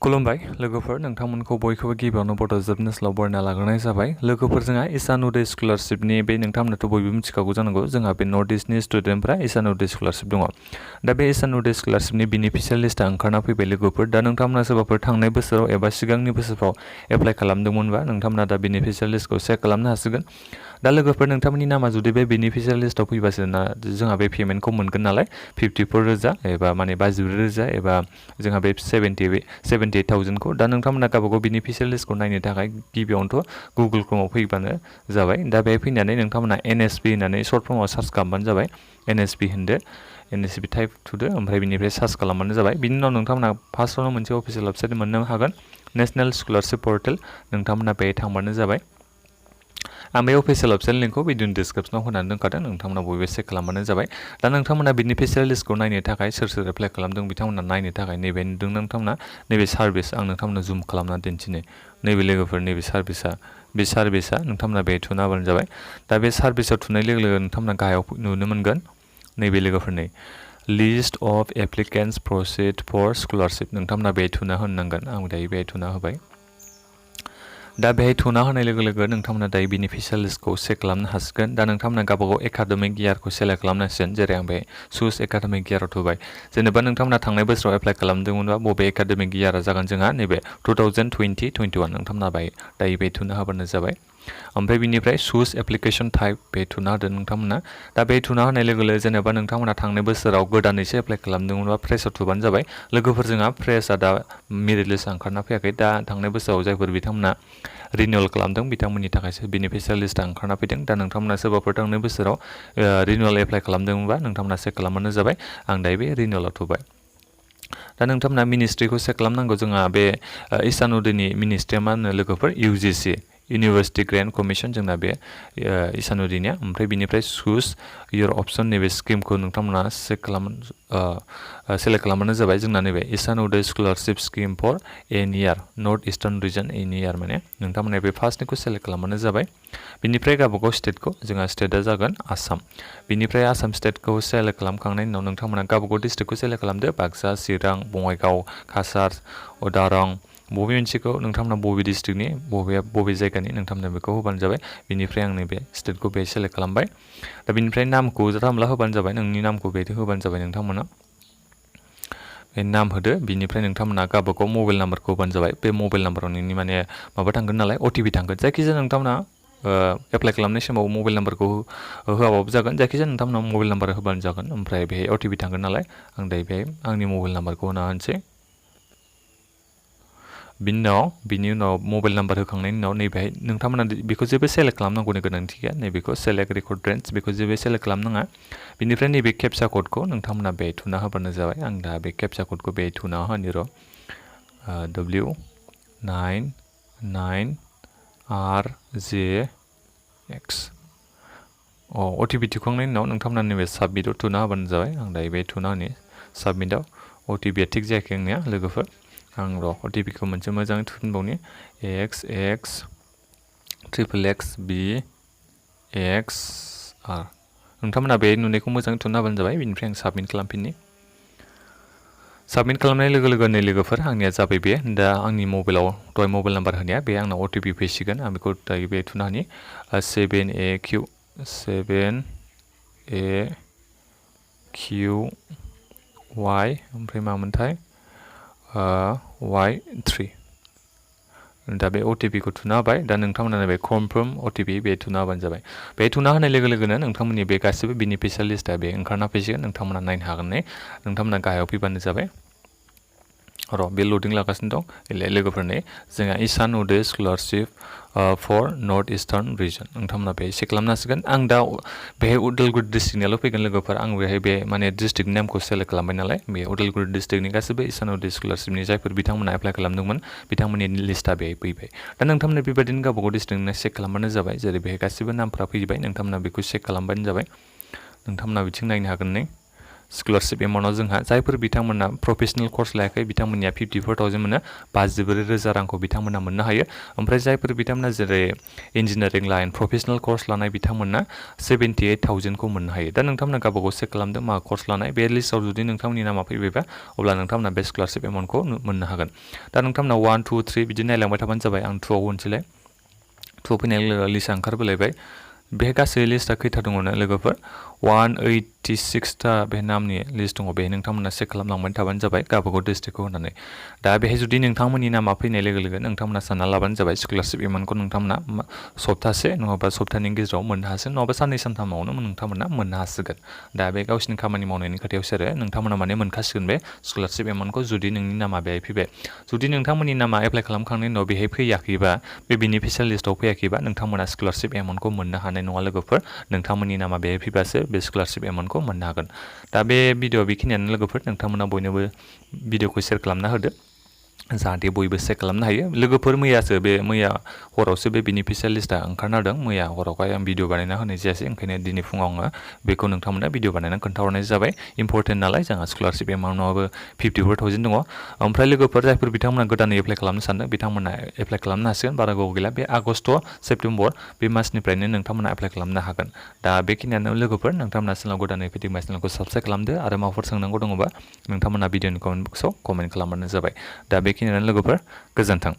खुलुमबाय लोगोफोर नोंथांमोनखौ बयखौबो गिबियावनो बड'जेब नेसनलाव बरायना लाग्रोनाय जाबाय। लोगोफोर जोंहा ईशान उदय स्कलारशिपनि बे नोंथांमोनाथ' बयबो मिथिखागौ जानांगौ जोंहा बे नर्थ ईस्टनि स्टुडेन्टफ्रा ईशान उदय स्कलारशिप दङ। दा बे ईशान उदय स्कलारशिपनि बेनिफिशियाल लिस्टआ ओंखारना फैबाय लोगोफोर। दा नोंथांमोना सोरबाफोर थांनाय बोसोराव एबा सिगांनि बोसोरफ्राव एप्लाइ खालामदोंमोनबा नोंथांमोना दा बेनिफिशियाल लिस्टखौ चेक खालामनो हासिगोन। दा लोगोफोर नोंथांमोननि नामा जुदि बे बेनिफिशियाल लिस्टआव फैबासो ना जोंहा बे पेमेन्टखौ मोनगोन नालाय 54,000 एबा माने 54,000 एबा जोंहा बे 78,000खौ दा नोंथांमोना गावबागाव बेनिफिशियाल लिस्टखौ नायनो थाखाय गिबियावनोथ' गुगल क्रमाव फैबानो जाबाय। दा बे फैनानै नोंथांमोना एनएसपि होननानै सर्ट फर्माव सार्च खालामबानो जाबाय। एनएसपि होनदो एनएसपि टाइप थुदो ओमफ्राय बिनिफ्राय सार्च खालामबानो जाबाय। बिनि उनाव नोंथांमोना फार्स्टआवनो मोनसे अफिसियेल वेबसाइट मोननो हागोन नेशनेल स्कलारशिप पर्टेल। नोंथांमोना बे थांबानो जाबाय। आं बे अफिसियेल वेबसाइट लिंकखौ भिडिअनि डिसक्रिपसनाव होनानै दोनखादों नोंथांमोना बयबो चेक खालामबानो जाबाय। दा नोंथांमोना बेनिफिशियाल लिस्टखौ नायनो थाखाय सोर सोर एप्लाइ खालामदों बिथांमोना नायनो थाखाय नैबे नुदों नोंथांमोना नैबे सार्भिस आं नोंथांमोना जुम खालामना दिन्थिनो नैबे लोगोफोर नैबे सार्भिसा नोंथांमोना बे थुना होबानो जाबाय। दा बे सार्भिसाव थुनाय लोगो लोगो नोंथांमोना गाहायाव नुनो मोनगोन नैबे लोगोफोरनि list of applicants proceed for scholarship नोंथांमोना बे थुना होनांगोन। आं दायो बे थुना होबाय। दा बेहाय थुना होनाय लोगो लोगो नोंथांमोना दायो बेनिफिशियाल लिस्टखौ चेक खालामनो हासिगोन। दा नोंथांमोना गावबागाव एकाडेमिक इयारखौ सेलेक्ट खालामनांसिगोन। जेरै आं बे चुज एकाडेमिक इयाराव थुबाय। जेनेबा नोंथांमोना थांनाय बोसोराव एप्लाइ खालामदोंमोनबा बबे एकाडेमिक इयारा जागोन जोंहा नैबे 2020-21 नोंथांमोना दायो बे थुना होबानो जाबाय। ओमफ्राय बिनिफ्राय चुज एप्लिकेसन टाइप बे थुना होदो नोंथांमोना। दा बे थुना होनाय लोगो लोगो जेनेबा नोंथांमोना थांनाय बोसोराव गोदानैसो एप्लाइ खालामदोंमोनबा फ्रेसआव थुबानो जाबाय। लोगोफोर जोंहा फ्रेसआ दा मेरिट लिस्टआ ओंखारना फैयाखै। दा थांनाय बोसोराव जायफोर बिथांमोना रिनिउवेल खालामदों बिथांमोननि थाखायसो बेनिफिशियाल लिस्टआ ओंखारना फैदों। दा नोंथांमोना सोरबाफोर थांनाय बोसोराव रिनिउवेल एप्लाइ खालामदोंमोनबा नोंथांमोना चेक खालामबानो जाबाय। आं दायो बे रिनिउवेलाव थुबाय। दा नोंथांमोना मिनिस्ट्रिखौ चेक खालामनांगौ। जोंहा बे ईशान उदयनि मिनिस्ट्रिया मा होनो लोगोफोर UGC इउनिभार्सिटि ग्रेन्ट कमिसन जोंना बे ईशान उदयनिया। ओमफ्राय बिनिफ्राय चुज इयर अप्सन नैबे स्किमखौ नोंथांमोना सेलेक्ट खालामबानो जाबाय। जोंना नैबे Ishan Uday scholarship scheme for N ER North Eastern Region N ER माने नोंथांमोना बे फार्स्टनिखौ सेलेक्ट खालामबानो जाबाय। बिनिफ्राय गावबागाव स्टेटखौ जोंहा स्टेटआ जागोन आसाम। बिनिफ्राय आसाम स्टेटखौ सेलेक्ट खालामखांनायनि उनाव नोंथांमोना गावबागाव डिस्ट्रिक्टखौ सेलेक्ट खालामदो। बाक्सा, चिरां, बङाइगाव, काछार, दरं बबे मोनसेखौ नोंथांमोना बबे डिस्ट्रिक्टनि बबे जायगानि नोंथांमोना बेखौ होबानो जाबाय। बिनिफ्राय आं नैबे स्टेटखौ बे सेलेक्ट खालामबाय। दा बिनिफ्राय नामखौ जानला होबानो जाबाय। नोंनि नामखौ बे होबानो जाबाय नोंथांमोना। बे नाम होदो। बिनिफ्राय नोंथांमोना गावबागाव मबाइल नाम्बारखौ होबानो जाबाय। बे मबाइल नाम्बाराव नोंनि माने माबा थांगोन नालाय OTP थांगोन। जायखिजाया नोंथांमोना एप्लाइ खालामनाय समाव मबाइल नाम्बारखौ होआबाबो जागोन। जायखिजाया नोंथांमोना मबाइल नाम्बार होबानो जागोन। ओमफ्राय बेहाय OTP थांगोन नालाय आं दायो बेहाय आंनि मबाइल नाम्बारखौ होना होनोसै। बिनि उनाव मबाइल नाम्बार होखांनायनि उनाव नैबेहाय नोंथांमोना बेखौ जेबो सेलेक्ट खालामनांगौनि गोनांथि गैया। नैबेखौ सेलेक्ट रेकर्ड रेन्ज बेखौ जेबो सेलेक्ट खालामनाङा। बिनिफ्राय नैबे केपचा क'डखौ नोंथांमोना बे थुना होबानो जाबाय। आं दा बे केपचा क'डखौ बे थुना होनि र' W99RJX OTP थुखांनायनि उनाव नोंथांमोना नैबे साबमिटआव थुना होबानो जाबाय। आं दायो बे थुना होनि साबमिटआव OTPआ थिग जायाखै आंनिया लोगोफोर। आं र' OTPखौ मोनसे मोजाङै थुफिनबावनि AXXBXR नोंथांमोना बे नुनायखौ मोजाङै थुना होबानो जाबाय। बिनिफ्राय आं साबमिट खालामफिननि। साबमिट खालामनाय लोगो लोगोनो लोगोफोर आंनिया जाबाय बे। दा आंनि मबाइलाव दहाय मबाइल नाम्बार होनाया बे आंनाव OTP फैसिगोन। आं बेखौ दायो बे थुना होनि 7AQY ओमफ्राय मामोनथाय Y3 दा बे OTPखौ थुना होबाय। दा नोंथांमोना बे कनफार्म OTP बे थुना होबानो जाबाय। बे थुना होनाय लोगो लोगोनो नोंथांमोननि बे गासिबो बेनिफिशियाल लिस्टआ बे ओंखारना फैसिगोन। नोंथांमोना नायनो हागोन ने नोंथांमोना गाहायाव फैबानो जाबाय। र' बे लडिं लागासिनो दं। लोगोफोरनि जोंहा Ishan Uday scholarship for North Eastern Region नोंथांमोना बे चेक खालामनो हासिगोन। आं दा बेहाय उदालगुरि डिस्ट्रिक्टनियाल' फैगोन लोगोफोर। आं बेहाय बे माने डिस्ट्रिक्टनि नामखौ सेलेक्ट खालामबाय नालाय बे उदालगुरि डिस्ट्रिक्टनि गासिबो ईशान उदय स्कलारशिपनि जायफोर बिथांमोना एप्लाइ खालामदोंमोन बिथांमोननि लिस्टआ बेहाय फैबाय। दा नोंथांमोना बेबायदिनो गावबागाव डिस्ट्रिक्टनि चेक खालामबानो जाबाय। जेरै बेहाय गासिबो नामफ्रा फैबाय नोंथांमोना बेखौ चेक खालामबानो जाबाय। नोंथांमोना बिथिं नायनो हागोन नै स्कलारशिप एमाउन्टआव जोंहा जायफोर बिथांमोना प्रोफेशनेल कर्स लायाखै बिथांमोननिया 54,000 मोनो 54,000 रांखौ बिथांमोना मोननो हायो ओमफ्राय जायफोर बिथांमोना जेरै इन्जिनियारिं लाइन प्रोफेशनेल कर्स लानाय बिथांमोना 78,000 खौ मोननो हायो दा नोंथांमोना गावबागाव चेक खालामदों मा कर्स लानाय बे लिस्टआव जुदि नोंथांमोननि नामा फैबायबा अब्ला नोंथांमोना बे स्कलारशिप एमाउन्टखौ मोननो हागोन दा नोंथांमोना 1 2 3 बिदि नायलांबाय थाबानो जाबाय आं 2 आव होनसैलाय 2 फैनाय लिस्टआ ओंखारबोलायबाय बे गासै लिस्टआ खैथा दङनो लोगोफोर 186 टा बे नामनि लिस्ट दङ बे नोंथांमोना चेक खालामलांबाय थाबानो जाबाय गावबागाव डिस्ट्रिक्टखौ होनानै दा बेहाय जुदि नोंथांमोननि नामा फैनाय लोगो लोगो नोंथांमोना सानना लाबानो जाबाय स्कलारशिप एमाउन्टखौ नोंथांमोना सप्तासे नङाबा सप्तानि गेजेराव मोननो हासिगोन नङाबा साननै सानथामावनो नोंथांमोना मोननो हासिगोन दा बे गावसिनि खामानि मावनायनि खोथायावसो आरो नोंथांमोना माने मोनखासिगोन बे स्कलारशिप एमाउन्टखौ जुदि नोंनि नामा बेहाय फैबाय जुदि नोंथांमोननि नामा एप्लाइ खालामखांनायनि उनाव बेहाय फैयाखैबा बे बेनिफिसियेल लिस्टआव फैयाखैबा नोंथांमोना स्कलारशिप एमाउन्टखौ मोननो हानाय नङा लोगोफोर नोंथांमोननि नामा बेहाय फैबासो बे स्कलारशिप एमाउन्टखौ मोननो हागोन दा बे भिडिअ बेखिनियानो लोगोफोर नोंथांमोना बयनोबो भिडिअखौ शेयार खालामना होदो जाहाथे बयबो चेक खालामनो हायो लोगोफोर मैया हरावसो बे बेनिफिसियेल लिस्टआ ओंखारना होदों मैया हरावहाय आं भिडिअ बानायना होनाय जायासै ओंखायनो दिनै फुङाव आङो बेखौ नोंथांमोना भिडिअ बानायना खोन्थाहरनाय जाबाय इम्परटेन्ट नालाय जोंहा स्कलारशिप एमाउन्टआबो 54,000 दङ ओमफ्राय लोगोफोर जायफोर बिथांमोना गोदानै एप्लाइ खालामनो सानदों बिथांमोना एप्लाइ खालामनो हासिगोन बारा गोबाव गैला बे आगष्ट सेप्तेम्बर बे मासनिफ्रायनो नोंथांमोना एप्लाइ खालामनो हागोन दा बेखिनियानो लोगोफोर नोंथांमोना चेनेलाव गोदानै फैदों बा चेनेलखौ साबस्क्राइब खालामदो आरो माबाफोर सोंनांगौ दङबा नोंथांमोना भिडिअनि कमेन्ट बक्सआव कमेन्ट खालामबानो जाबाय दा बेखिनियानो लोगोफोर गोजोन्थों